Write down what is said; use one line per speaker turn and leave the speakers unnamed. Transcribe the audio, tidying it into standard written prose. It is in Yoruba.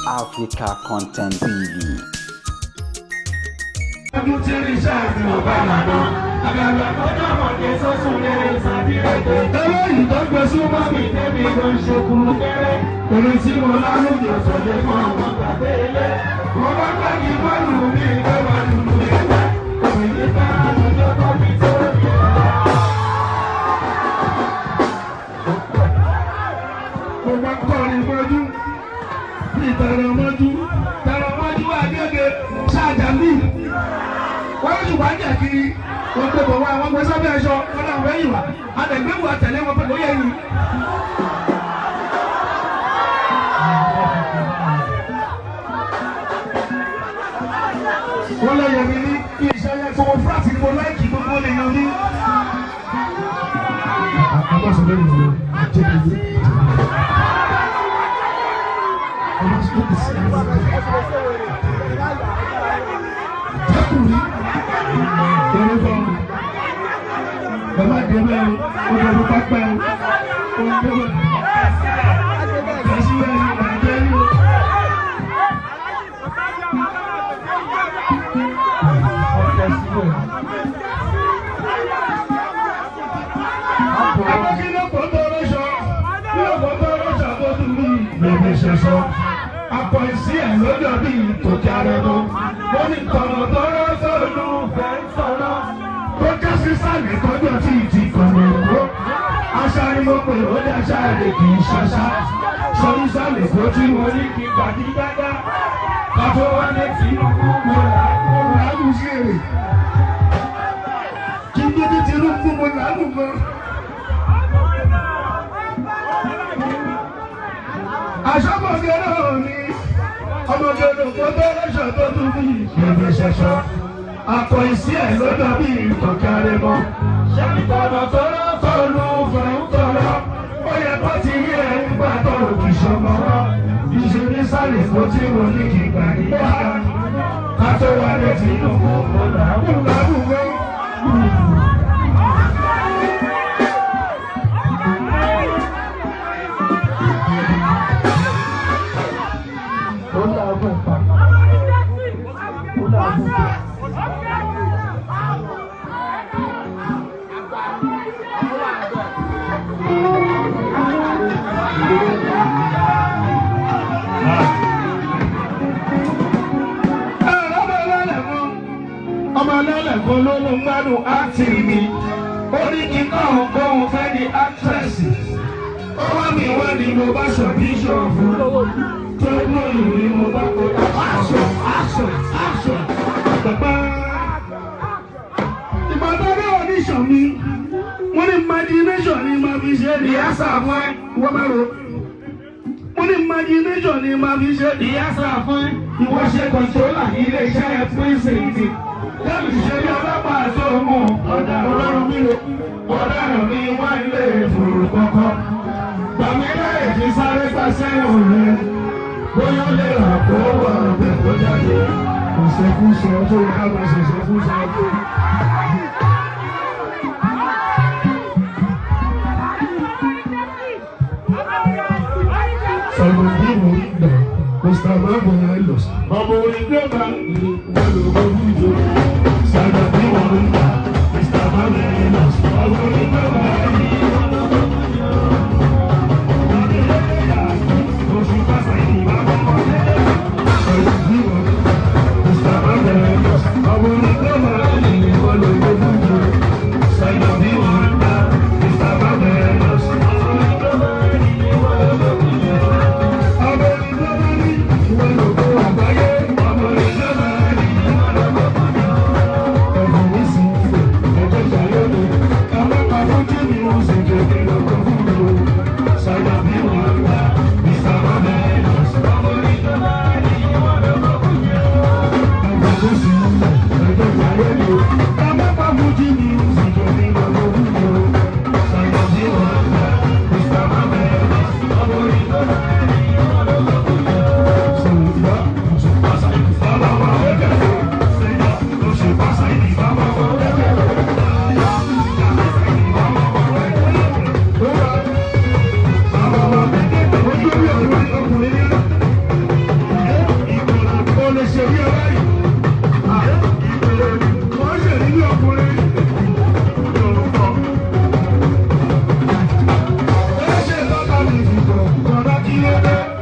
Africa Content TV.
Ọdún tí ní sáàsì ọba àná. Àgàgà kọjá mọ̀dé sọ́sùn lérè sàbírèdè. Eléyìí tó gbé súnmọ́ mi débi ló ń ṣe kúrú kéré. Orí tí mo lárúgbìn ọ̀sọ̀dé mọ́ àwọn gbàgbé ilé. Mo bá gbàgì bọ́ọ̀lù mi ìgbé wà lùlù ẹgbẹ́. Òmìnir bá àlùjọ tó fi tó rí ẹ̀.
Mo bá kọrin mọ́jú bí tẹ̀rọ mọ́jú tẹ̀rọ mọ́jú Agége ṣáàjàmbí wọ́n yóò ṣùgbọ́n àjà kiri. Wọ́n gbé bọ̀ wá, wọ́n gbé sábẹ́ aṣọ wọn náà fẹ́ yìí wá àtẹ̀gbẹ́wò àtẹ̀lé wọn pẹ̀lú oyè yìí. Wọ́n lọ yẹ mi ní iṣẹ́ yẹn gbogbo fúláàtì ni mo láìkì gbogbo lè yan mí. Àbáṣe lórí ìlú àjẹbí. Jẹ́kùnrin eré fún bàbá débẹ̀ o, ó dẹ̀ pápẹ́ o, ó débẹ̀ kẹ́síwẹ̀ ìbàjẹ́ yìí o. Akọ́kílẹ̀ kò tó lọ́sọ̀, kílẹ̀ kò tó lọ́sọ̀ tó tún bí bèbè ṣẹṣọ. Akọ ìsí ẹ̀ lọ́jọ́ bí tòkè arẹ́nu. Mo ní tọ̀nà tọ́rọ́ sọ́nù fẹ́ sọ̀rọ̀. Tó já sí sàlẹ̀ tọ́jọ́ tí ì ti kọ̀nà èkó. Aṣa ni mo pè ó dáṣà rè kì í ṣaṣá. Sọrí sàlẹ̀ kó tí mo ní kí gbàdí dáadáa. Kátó wálé Tinubu mo rà á mo rà á lù sí èrè. Kí n dúdú Tinubu mo là á lù mọ́. Aṣọ́mọdé náà ni ọmọdé olùkọ́ tó lọ́ṣọ̀ tó tún bí ìgbèbè ṣẹṣọ. Akọ ìsí ẹ̀ lọ́dọ̀ bí ìtọ̀kẹ́rẹ́ mọ́. Ṣẹ́ni tọ̀nà tọ́lọ́ tọ́lú fẹ̀hún tọ̀lọ́. Ó yẹ kó ti rí ẹ̀ ń gbà tó òkè ṣọmọ wọn. Ìṣe ní sálẹ̀ kó tí mo ní kí gbà ní yára. Ká tó wálé Tinubu mo làágùn làágùn wẹ́.
Ó làágùn pa. Ó làágùn pa.
Ọmọ ẹlẹ́lẹ̀kọ́ ló ló ń gbádùn áàtì mi. Ó ní kí n káwọn kóhun fẹ́ di áktírẹ́sì. Ó wá mi wá ní mo bá sọ bíṣọ̀fù. Tó lóyún ni mo bá kó action action action. Bàbá ìbàdàn náà oníṣàn mi. Wọ́n ní imagination ni màá fi ṣe rìhásà fún ẹ. Wọ́n bá rò. Wọ́n ní imagination ni màá fi ṣe rìhásà fún ẹ.
Ìwọ ṣe kọ̀ǹtólà ilé iṣẹ́ pírísìntì.
Lẹ́nu ṣe bí ọlọ́pàá tó mú ọ̀daràn mi lò. Ọ̀daràn mi wá ilé ìfòrò kọ̀ọ̀kan. Gbàmí láyè kí sáré gbà sẹ́wọ̀n rẹ̀. Bóyá ó lè rà kó wà ọ̀bẹ kó jáde. Ìṣekúṣe tó yẹ ká máa ṣe ìṣekúṣe. Sọ̀rọ̀ bí mo ń gbà, Mr. Maboyelos, ọmọ onígbẹ́ba ni wọ́n lò ó wúlò. Sọ̀rọ̀ bí mo ń gbà, Mr. Maboyelos, ọmọ onígbẹ́ba ni wọ́n lò ó wúlò. Oṣù Fásitì ìbá kọ́kọ́. Sọ̀rọ̀ bí mo ń gbà, Mr. Maboyelos, ọmọ onígbẹ́ba ni wọ́n lò ó wúlò. Sọ̀rọ̀ bí mo ń gbà, Mr. Maboyelos, ọmọ onígbẹ́ba ni wọ́n lò ó wúlò. Ọmọ ìjọba ní ìwọ lògo àgbáyé. Ọmọ ìjọba ní ìwọ lògo àgbáyé. Ẹ̀bùn mi sì ń fò, ẹ̀jẹ̀ ṣàyẹ̀wò. Ọlọ́pàá fojú mi Kí ló dé?